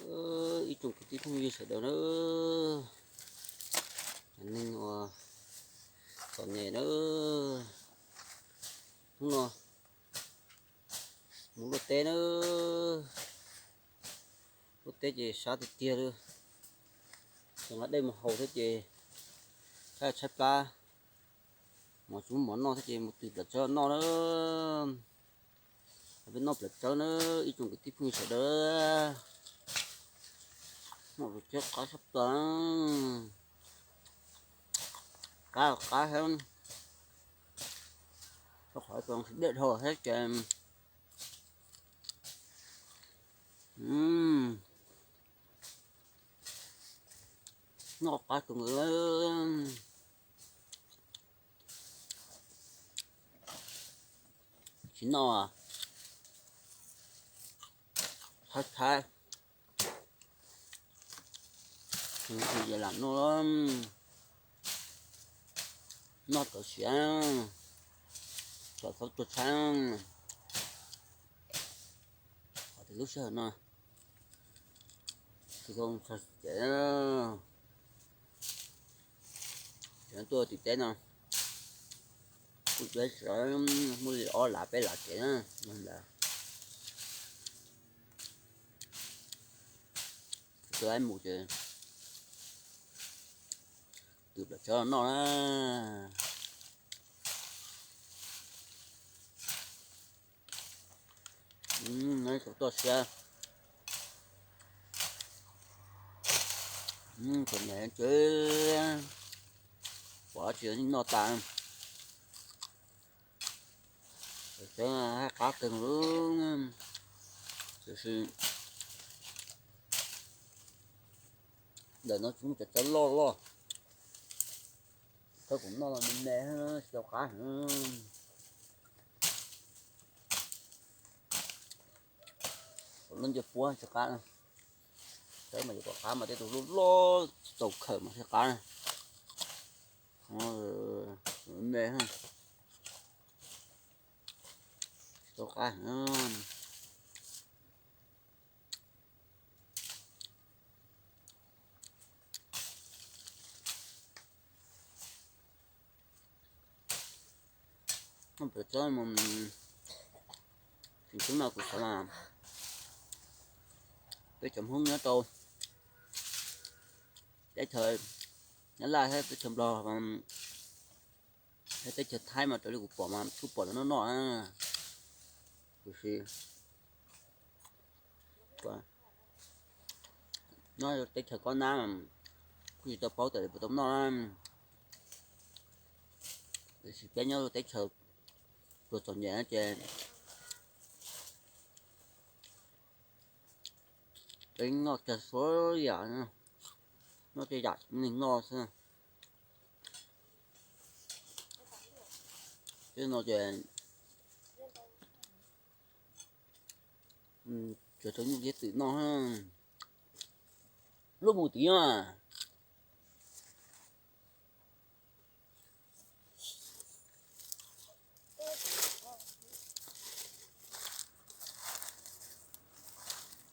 Ib tsoom kwv tij phooj ywg sawv daws na, cov neeg uas txom nyem na, hnub no mus luaj teb na, luaj teb ces sab tiag tiag li, ces nqa dej mus haus thiab ces tshaib tshaib plab, mov tsis muaj mov noj thiab ces mus twm plam tsawb noj na. Peb noj plam tsawb na, ib tsoom kwv tij phooj ywg sawv daws, noj plam tsawb qab sab plaws, qab qab thiab, rau qhov tsis dej dhau thiab ces noj qab kawg nkaus. Tsis noj, tshaib tshaib, tsis lam noj, noj tawv siav, tawv txhob tuag tshaib, qhov tias lub sij hawm no tsis zoo txog ces tuaj tim teb no kuj peb sawv muaj li ob lav peb lav kev na, ntawd tus mus ces twm plam tsawb noj na. Txaus toj siab, txom nyem ces pom dab tsi noj tas. Cov haj qab kawg li, tiam sis ntawm no tsis muaj cov tsawb loj loj, tsawb kuv noj los me me, tsis tau qab heev. Lub ncej puab tsis qab, tsawb mas yuav kom qab mas tej tus loj loj txaus khawm mas thiaj qab. Me, tsis tau qab heev. Peb txawb mus, tsis tub no kuv xav mas peb cov Hmoob nyob rau teb chaws Nyab Laj thiab teb chaws Nplog, thiab teb chaws Thaib mas raws li kuv pom mas kuj pom lawv noj noj na. Tiam sis nyob teb chaws Kob Nab kuj tsis tau paub tias lawv puas tau noj na. Tiam sis peb nyob teb chaws pluag txom nyem no ces peb noj kiag txhua yam, noj tej yam neeg noj xwb. Tej no ces tsuas tau nyuj thiab twm noj. Lub mus tim no.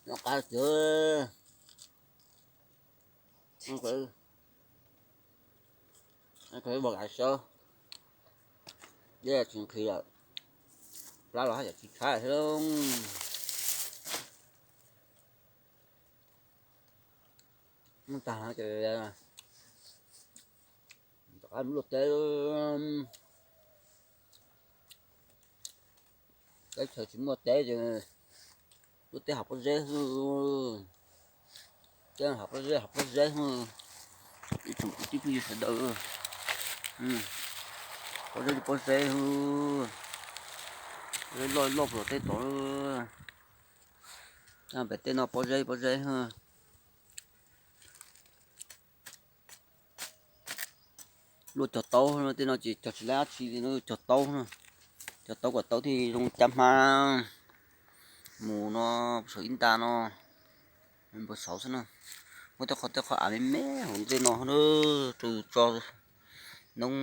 Noj qab tiag. Koj ib npog kav sab, dej tsis nqhis lawm, plab los haj yam tsis tshaib thiab. Tag ces rov qab mus luaj teb. Teb chaws tsis muaj teb ces luaj teb haus pob zeb xwb. Teb haus pob zeb, haus pob zeb xwb. Ib tsoom kwv tij phooj ywg sawv daws, pob zeb li pob zeb xwb. Pob zeb loj loj puag teb tod. Pem tej no pob zeb pob zeb xwb. Luaj cog taub no, tej no ces cog tsis laib dab tsi li no, cog taub no. Cog taub kom taub thiaj zoo cab hmab mus no, saum ib nta no, npau saud xwb na. Muaj tej qho tej qho av me me hauv ntej no na, rau tso noob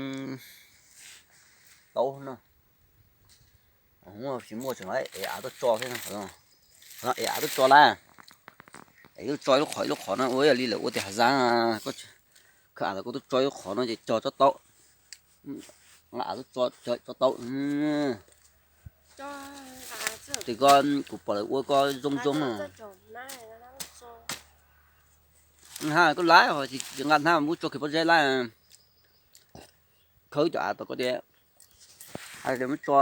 taub na. Tsis muaj tseem ev av tuaj tso thiab, qhov no ev av tuaj tso lawm. Tso ib lub qhov ib lub qhov no ua ib yam li lawv ua tias hav zab, koj khawb av los koj tuaj tso ib lub qhov no ces cog tsob taub, av tuaj tso tsob taub. Ces koj, kuv pom lawv ua koj zoo zoo na. Ha, koj laib ho tsis nqa hnab mus tso kiag pob zeb laib. Khawb cov av tom koj tias, hais tias muab tso